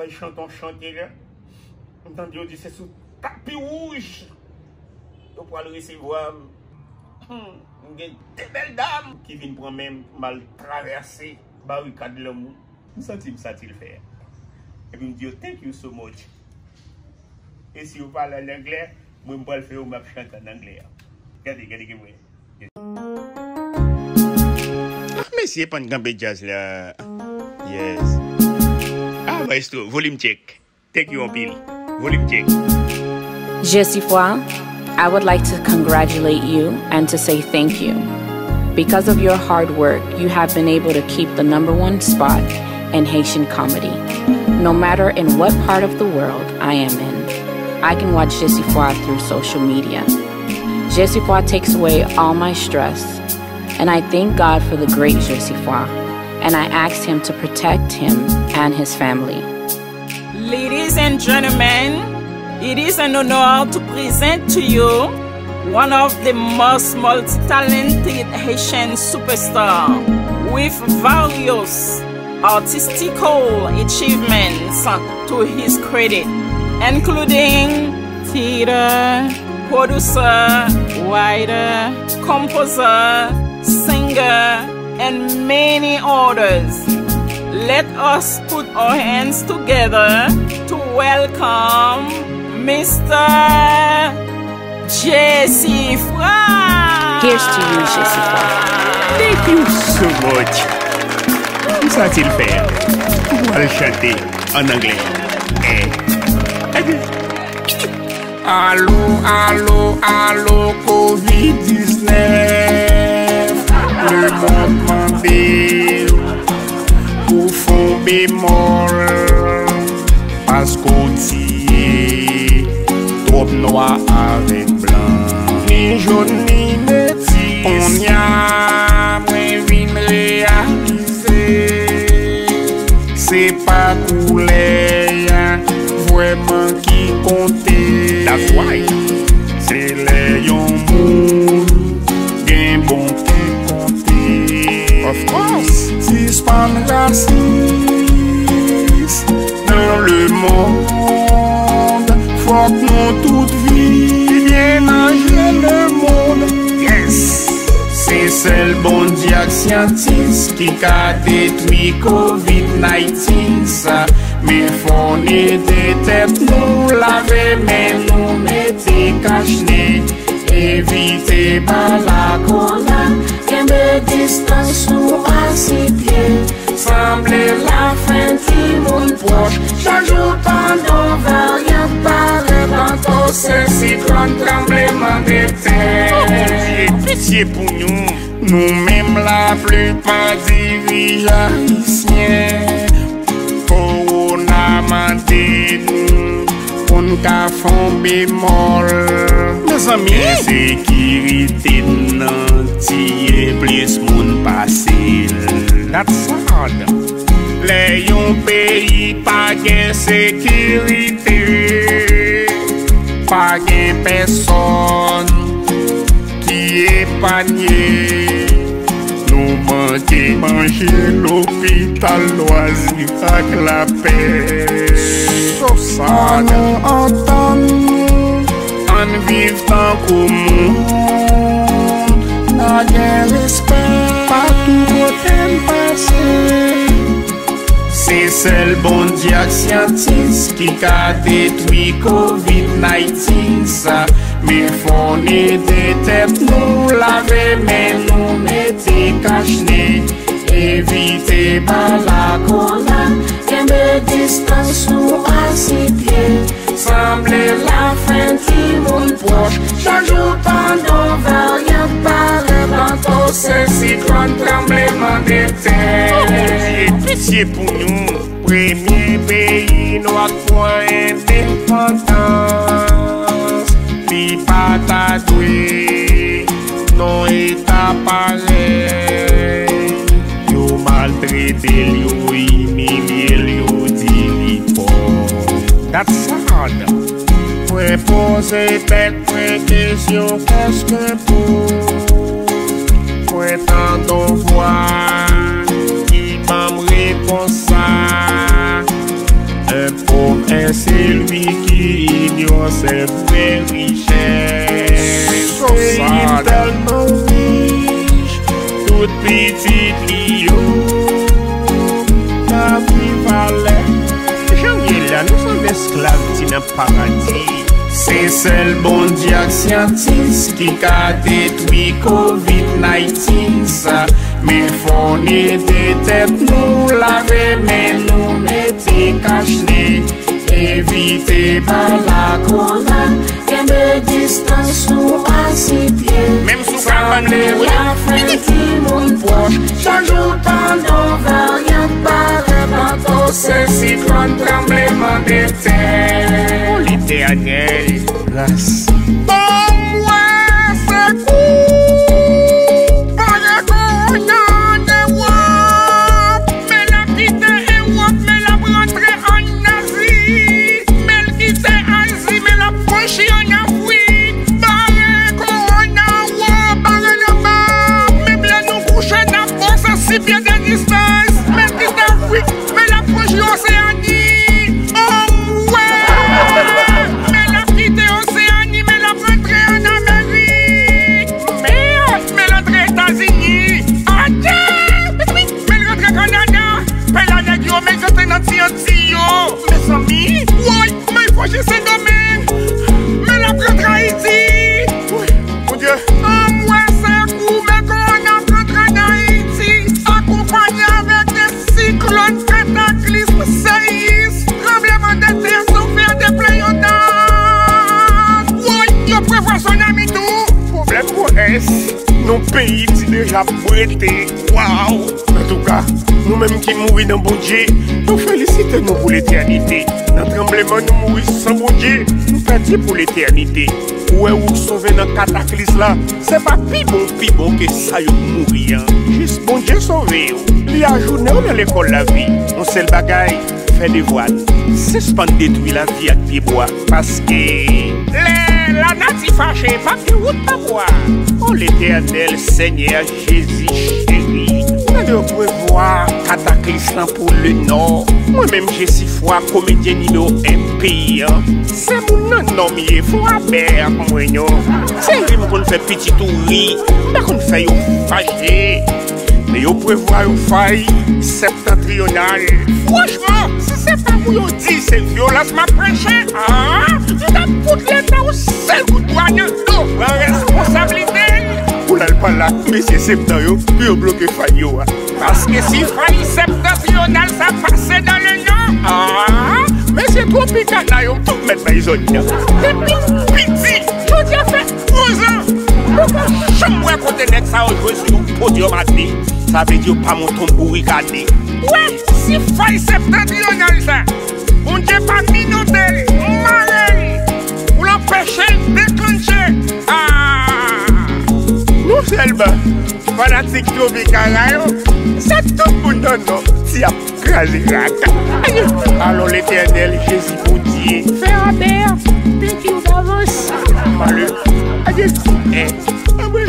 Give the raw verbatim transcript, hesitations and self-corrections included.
Chante yon chante la. M tande yo di se sou tapi wouj yo pral resevwa m. Hmm, m gen de bèl dam ki vin pran men m pou m al travèse barikad lanmou. M santi m sa ti l fè. Epi m di yo, "Thank you so much." E si yo pale an anglè, mwen m pral fè yo m ap chante an anglè a. Gade, gade ki mwen. Ah, mesye, pann kanpe djaz la. Yes. Ah, maestro, volume check. Thank you anpil. Volume check. Jesifwa, I would like to congratulate you and to say thank you. Because of your hard work, you have been able to keep the number one spot in Haitian comedy. No matter in what part of the world I am in, I can watch Jesifwa through social media. Jesifwa takes away all my stress, and I thank God for the great Jesifwa, and I ask him to protect him and his family. Ladies and gentlemen, it is an honor to present to you one of the most multi-talented Haitian superstar with various artistical achievements to his credit, including theater, producer, writer, composer, singer, and many others. Let us put our hands together to welcome Mister Jesifwa. Here's to you, Jesifwa. Thank you so much. M santi l fè. M pral chante an anglè. Eh. Alo, alo, alo, kovid diznèf. Lemonn mande w pou fè yon bemòl. Paske w tiye twòp nwa avèk blan. Ni jòn, ni metis. Kounye a, mwen vin reyalize. Se pa koulè a vrèman ki konte. That's why. Se lè yon moun gen bon kè konte. Of course. Sispann rasis nan lemonn. Fòk nou tout vin byen nan je lemonn. Yes. Se sèl Bondye ak syantis ki ka detwi kovid diznèf sa. Men fò n ede tèt nou, lave men nou, mete kachnen, evite ba lakola, kenbe distans nou, asipye. Sanble lafen timoun pwòch, chak jou tande yon varyant parèt ankò, se siklòn, tranblemanntè. Pitye pou nou. Nou menm laplipa dirijan ayisyen, kowona mande nou pou n ka fè yon bemòl. Mezanmi. Ensekirite nan tiye plis moun pase l. That's sad. Lè yon peyi pa gen sekirite, pa gen pèsòn ki epanye. Nou manke manje, lopital, lwazi ak lapè. So sad. Ann nou antann nou, ann viv tankou moun, n a gen respè patou kote n pase. Se sèl Bondye ak syantis ki ka detwi kovid diznèf sa. Men fò n ede tèt nou, lave men nou, mete kachnen, evite ba lakola, kenbe distans nou, asipye. Sanble lafen timoun pwòch, chak jou tande yon varyant parèt ankò, se siklòn, tranblemanntè. Pitye, pitye pou nou. Premye peyi nwa k pran endepandans, li pa ta dwe nan eta parèy. Yo maltrete l, yo imilye l, yo di li pòv. That's sad. Mwen poze tèt mwen kesyon, èske pou mwen tande yon vwa ki ban m repons sa? Yon Inyon se vrè richès. Peyi m tèlman rich, tout pitit li yo ka pi valè. Jan n ye la, nou sanble esklav ti nan paradi. Se sèl Bondye ak syantis ki ka detwi kovid naytin sa. Men fò n ede tèt nou, lave men nou, mete kachne, evite pa lakona, kenbe distans nou a sis pye. Menm si w pral ban nou lafen timoun pwòch, chak jou tande yon varyant parèt ankò, se siklòn, tranblemanntè. O Letènèl, gras. Ban mwen sekou, bare kowona an dewò. Men l ap kite Ewòp, men l ap rantre ann Azi. Men l kite Azi, men l ap franchi ann Afrik. Bare kowona anwo, bare l anba. Menm lè nou kouche, n ap bon se sis pye de distans. Men l kite Afrik, men l ap franchi Oseyani. Anmwè! Men l ap kite Oseyani, men l ap rantre ann Amerik. Mèd! Men l antre Etazini. Adje! Men l rantre Kanada. Pè la nèg yo, men yo te nan ti Anti yo. Mezanmi, woy, men fò jis Sendomeng. Men l ap rantre Ayiti. Woy, Bondye. Anmwè, se kou men kowona ap rantre ann Ayiti, akonpanye avèk de siklòn, kataklism, seyis, tranblemanntè, san fè de pleyonaj. Woy, yo prevwa tsunami tou. Pwoblèm pwovens, nou peyi ti deja ap brete. Waw! Antouka, nou menm ki mouri nan Bondye, nou felisite nou pou letènite. Nan tranbleman, nou mouri san Bondye, nou pèdi pou letènite. Ou wè ou sove nan kataklis la, se pa pi bon, pi bon ke sa yo mouri an. Jis Bondye sove yo. Li ajounen w nan lekòl lavi. Yon sèl bagay, fè devwa n. Sispann detwi lavi ak pyebwa. Paske lè lanati fache, p ap gen wout nan bwa. O Letènèl, Senyè Jezi cheri, ou tande yo prevwa kataklis lan pou Lenò. Mwen menm, Jesifwa, komedyen nimewo en peyi an, se moun nan nò m ye, fò abè ak mwen non. Se ri m konn fè pitit ou ri, m pa konn fè yo fache. Men yo prevwa yon fay sèptantriyonal. Franchman, si se pa pou yo di se vyolans m ap preche, a, m t ap fout Leta yon sèl kout bwa nan do, pran responsablite l pou l al pale ak mesye Septan yo pou yo bloke fay yo a. Paske si fay sèptantriyonal sa pase nan Lenò, a, mesye Tropikana yo tout mèt bay zòn nan. Depi m piti, jodi a fè onz an, ou pa janm wè kote nèg sa yo jwe sou yon podyòm a de. Sa vle di yo pa monte yon bourik a de. Wè, si fay sèptantriyonal sa, Bondye pa minote l, mare l, pou l anpeche l deklanche. A! Non sèlman fanatik Tropikana yo, se tout moun nan nò ti ap kraze raka. Alò, Letènèl, Jezi Bondye, fè abè. Thank you davans. Male. Adye. Eh. Anmwe.